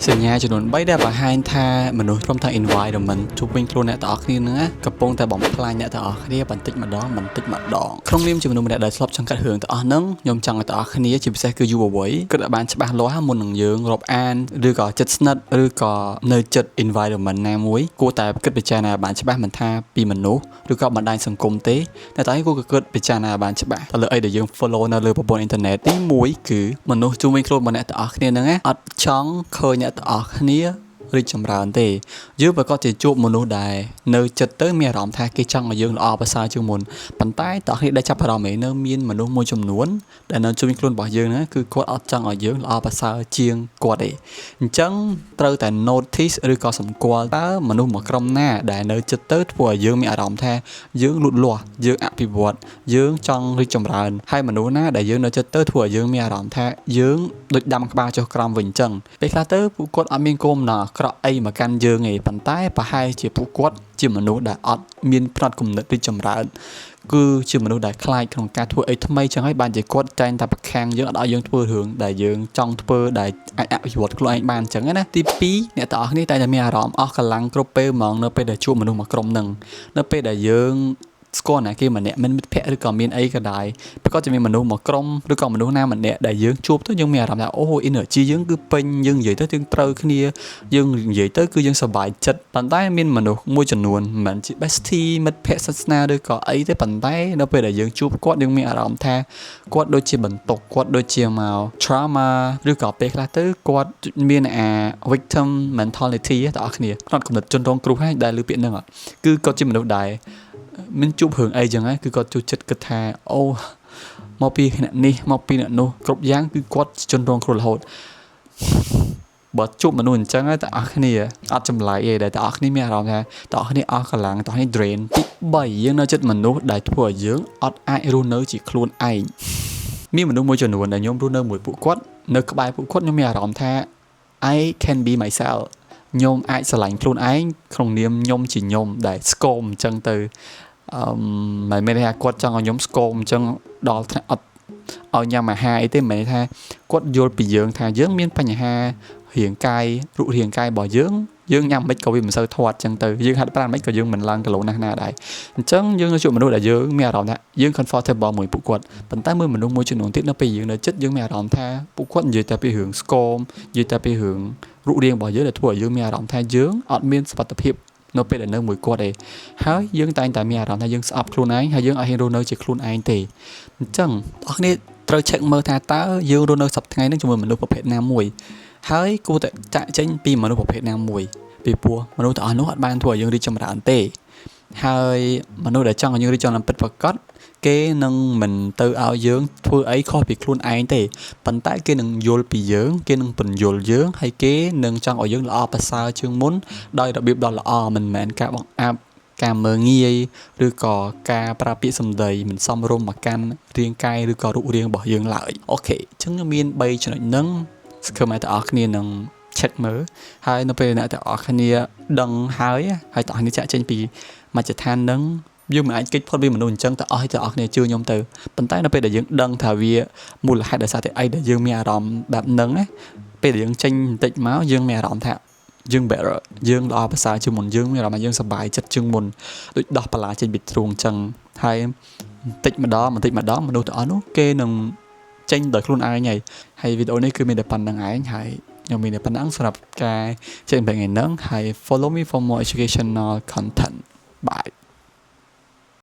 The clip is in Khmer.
សញ្ញាចំនួន3ដែលបង្ហាញថាមនុស្សព្រមទាំង environment ជុំវិញខ្លួនអ្នកទាំងអស់គ្នាហ្នឹងណាកំពុងតែបំផ្លាញអ្នកទាំងអស់គ្នាបន្តិចម្ដងបន្តិចម្ដងក្នុងនាមជាមនុស្សម្នាក់ដែលធ្លាប់ចង្កាត់រឿងទាំងអស់ហ្នឹងខ្ញុំចង់ឲ្យទាំងអស់គ្នាជាពិសេសគឺយុវវ័យគិតឲ្យបានច្បាស់លាស់មុននឹងយើងរាប់អានឬក៏ចិត្តស្និទ្ធឬក៏នៅចិត្ត environment ណាមួយគួរតែគិតពិចារណាឲ្យបានច្បាស់មិនថាពីមនុស្សឬក៏បណ្ដាញសង្គមទេតែតែគួរក៏គិតពិចារណាឲ្យបានច្បាស់ទៅលើអីដែលយើង follow នៅលើប្រព័ន្ធអ៊ីនធឺណិតទី1គឺមនុស្សជុំវិញខ្លួនរបស់អ្នកទាំងអស់គ្នាហ្នឹងណាអត់ចង់ឃើញអ្នកទាំងអស់គ្នារីកចម្រើនទេយើងប្រកាសជាជួបមនុស្សដែលនៅចិត្តទៅមានអារម្មណ៍ថាគេចង់ឲ្យយើងល្អប្រសើរជាងមុនប៉ុន្តែតើគ្នាដែលចាប់អារម្មណ៍ឯងនៅមានមនុស្សមួយចំនួនដែលនៅជុំវិញខ្លួនរបស់យើងហ្នឹងគឺគាត់អត់ចង់ឲ្យយើងល្អប្រសើរជាងគាត់ទេអញ្ចឹងត្រូវតែ notice ឬក៏សម្គាល់តើមនុស្សមួយក្រុមណាដែលនៅចិត្តទៅធ្វើឲ្យយើងមានអារម្មណ៍ថាយើងលូតលាស់យើងអភិវឌ្ឍយើងចង់រីកចម្រើនហើយមនុស្សណាដែលយើងនៅចិត្តទៅធ្វើឲ្យយើងមានអារម្មណ៍ថាយើងដូចដាំក្បាលចុះក្រោមវិញអញ្ចឹងពេលខ្លះទៅពួកគាត់អត់មានគោលបំណងអាក្រក់អីមកកាន់យើងទេប៉ុន្តែប្រហែលជាពួកគាត់ជាមនុស្សដែលអត់មានផ្នត់គំនិតរីកចម្រើនគឺជាមនុស្សដែលខ្លាចក្នុងការធ្វើអីថ្មីចឹងហើយបានជាគាត់តែងតែប្រខាំងយើងអត់ឲ្យយើងធ្វើរឿងដែលយើងចង់ធ្វើដែលអាចអភិវឌ្ឍខ្លួនឯងបានចឹងណាទី2អ្នកទាំងអស់គ្នាតែងតែមានអារម្មណ៍អស់កម្លាំងគ្រប់ពេលហ្មងនៅពេលដែលជួបមនុស្សមួយក្រុមហ្នឹងនៅពេលដែលយើងស្គាល់ណាគេម្នាក់មិនមិត្តភ័ក្តិឬក៏មានអីក៏ដោយប្រកាសជាមានមនុស្សមួយក្រុមឬក៏មនុស្សណាម្នាក់ដែលយើងជួបទៅយើងមានអារម្មណ៍ថាអូ energy យើងគឺពេញយើងនិយាយទៅយើងត្រូវគ្នាយើងនិយាយទៅគឺយើងសប្បាយចិត្តប៉ុន្តែមានមនុស្សមួយចំនួនមិនមែនជា bestie មិត្តភ័ក្តិសាសនាឬក៏អីទេប៉ុន្តែនៅពេលដែលយើងជួបគាត់យើងមានអារម្មណ៍ថាគាត់ដូចជាបន្ទុកគាត់ដូចជាមក trauma ឬក៏ពេលខ្លះទៅគាត់មានអា victim mentality ទាំងអស់គ្នាផ្នត់គំនិតជនរងគ្រោះហើយដែលលើពាក្យហ្នឹងគឺគាត់ជាមនុស្សដែលមានជួបរឿងអីចឹងគឺគាត់ចូលចិត្តគិតថាអូមកពីអ្នកនេះមកពីអ្នកនោះគ្រប់យ៉ាងគឺគាត់ជនរងគ្រោះរហូត បើជួបមនុស្សអញ្ចឹងតែអស់គ្នាអត់ចម្លែកទេដែលតែអស់គ្នាមានអារម្មណ៍ថាតែអស់គ្នាអស់កម្លាំងតែអស់គ្នា drain ទី3យើងនៅចិត្តមនុស្សដែលធ្វើឲ្យយើងអត់អាចរស់នៅជាខ្លួនឯងមានមនុស្សមួយចំនួនដែលខ្ញុំរស់នៅមួយពួកគាត់នៅក្បែរពួកគាត់ខ្ញុំមានអារម្មណ៍ថា I can be myself ខ្ញុំអាចស្រឡាញ់ខ្លួនឯងក្នុងនាមខ្ញុំជាខ្ញុំដែលស្គមអញ្ចឹងទៅអឺមិនមែនថាគាត់ចង់ឲ្យខ្ញុំស្គមអញ្ចឹងដល់ថ្នាក់អត់ឲ្យញ៉ាំអាហារអីទេមិនមែនថាគាត់យល់ពីយើងថាយើងមានបញ្ហារាងកាយរូបរាងកាយរបស់យើងយើងញ៉ាំមិនក៏វាមិនសូវធាត់ចឹងទៅយើងហាត់ប្រាណមិនក៏យើងមិនឡើងគីឡូណាស់ណាដែរអញ្ចឹងយើងជួបមនុស្សដែលយើងមានអារម្មណ៍ថាយើង comfortable មួយពួកគាត់ប៉ុន្តែមួយមនុស្សមួយចំនួនទៀតនៅពេលយើងនៅចិត្តយើងមានអារម្មណ៍ថាពួកគាត់និយាយតែពីរឿងស្គមនិយាយតែពីរឿងរូបរាងរបស់យើងដែលធ្វើឲ្យយើងមានអារម្មណ៍ថាយើងអត់មានសុវត្ថិភាពនៅពេលដែលនៅមួយគាត់ឯងហើយយើងតែងតែមានអារម្មណ៍ថាយើងស្អប់ខ្លួនឯងហើយយើងអត់ហ៊ានរស់នៅជាខ្លួនឯងទេអញ្ចឹងបងប្អូនត្រូវ check មើលថាតើយើងរស់នៅសប្តាហ៍ថ្ងៃនេះជាមួយមនុស្សប្រភេទណាមួយហើយគួរតែចាក់ចេញពីមនុស្សប្រភេទណាមួយពីព្រោះមនុស្សទាំងអស់នោះអត់បានធ្វើឲ្យយើងរីកចម្រើនទេហើយមនុស្សដែលចង់ឲ្យយើងរីកចម្រើនពិតប្រាកដគេនឹងមិនទៅឲ្យយើងធ្វើអីខុសពីខ្លួនឯងទេប៉ុន្តែគេនឹងយល់ពីយើងគេនឹងពន្យល់យើងហើយគេនឹងចង់ឲ្យយើងល្អប្រសើរជាងមុនដោយរបៀបដ៏ល្អមិនមែនការបង្អាប់ការមើលងាយឬក៏ការប្រើពាក្យសម្ដីមិនសមរម្យមកកាន់រាងកាយឬក៏រូបរាងរបស់យើងឡើយ okay អញ្ចឹងមាន3ចំណុចហ្នឹងសង្ឃឹមឲ្យទាំងអស់គ្នានឹង check មើលហើយនៅពេលអ្នកទាំងអស់គ្នាដឹងហើយហើយទាំងអស់គ្នាចាក់ចេញពីមជ្ឈដ្ឋានហ្នឹងយើងមិនអាចគេចផុតពីមនុស្សអញ្ចឹងទៅអស់ឲ្យទាំងអស់គ្នាជឿខ្ញុំទៅប៉ុន្តែនៅពេលដែលយើងដឹងថាវាមូលហេតុដោយសារតែអីដែលយើងមានអារម្មណ៍បែបហ្នឹងណាពេលដែលយើងចេញបន្តិចមកយើងមានអារម្មណ៍ថាយើង better យើងល្អប្រសើរជាងមុនយើងមានអារម្មណ៍ថាយើងសប្បាយចិត្តជាងមុនដូចដោះបន្លាចេញពីទ្រូងអញ្ចឹងហើយបន្តិចម្ដងបន្តិចម្ដងមនុស្សទាំងអស់នោះគេនឹងចេញដោយខ្លួនឯងហើយហើយវីដេអូនេះគឺមានតែប៉ុណ្្នឹងឯងហើយខ្ញុំមានតែប៉ុណ្្នឹងសម្រាប់ការចែករំលែកថ្ងៃហ្នឹងហើយ follow me for more educational content. Bye.